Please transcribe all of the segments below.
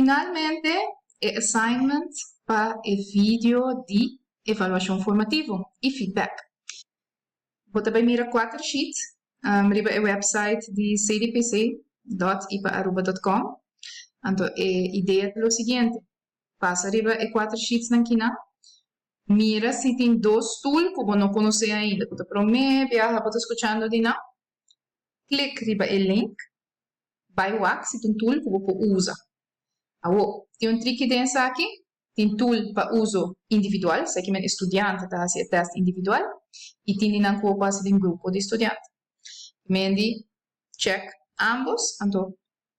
Finalmente, e assignment pa e video di evaluashon formativo i feedback. Bo ta bai mira kuater sheet riba e website di cdpc.ipaaruba.com. Anto e idea ta lo siguiente, pasa riba e kuater sheetsnan kinan, mira si tin dos tool ku bo no konosé ainda, ku ta promé biaha bo ta skuchando di nan, klik riba e link, bai wak si ta un tool ku bo por usa. Awor, tin un triki den esaki, Tin tool pa uso individual, esaki men e studiante ta hasi e test individual, i tin di nan ku bo por hasi den grupo di studiante. Men di check ambos, anto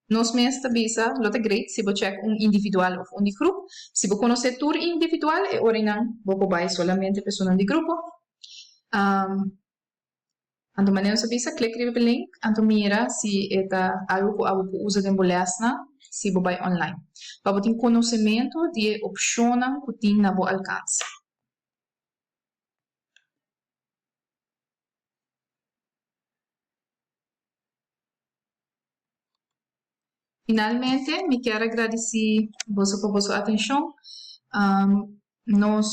nos mes ta bisa lo ta great si bo check un individual of un di grup. Si bo konosé tur individual e ora einan bo por bai solamente pa esunnan di grupo. Anto manera nos a bisa, klik riba e link anto mira si e ta algu ku abo por usa den bo lèsnan si bo bai online. Pa bo tin konosementu di e opshonnan ku tin na bo alkanse. Finalmente, mi kier a gradisí boso pa boso atenshon. Nos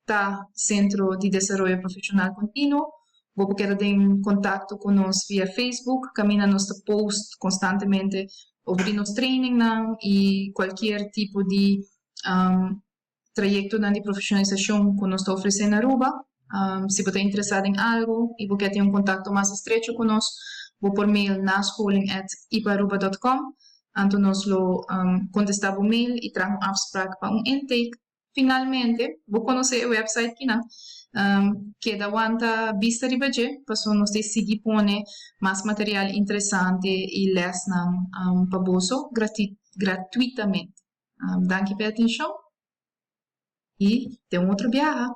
ta Sentro di Desaroyo Profeshonal Kontinuo. Bo por keda den kontakto ku nos via Facebook, kaminda nos ta post konstantemente over di nos trainingnan i kualkier tipo di trayektonan di profeshonalisashon ku nos ta ofresé na Aruba. Si bo ta interesá den algu i bo ke tin un kontakto mas estrecho ku nos, bo por mail nascholing at iparuba dot com. Anto nos lo kontestá bo mail i traha un afsprak pa un intake. Finalmente, bo konosé e wèpsait kinan. Keda wanta bista riba dje, pasobra nos ta sigui pone mas material interesante i lèsnan pa boso gratuitamente. Danki pa e atenshon i te un otro biaha.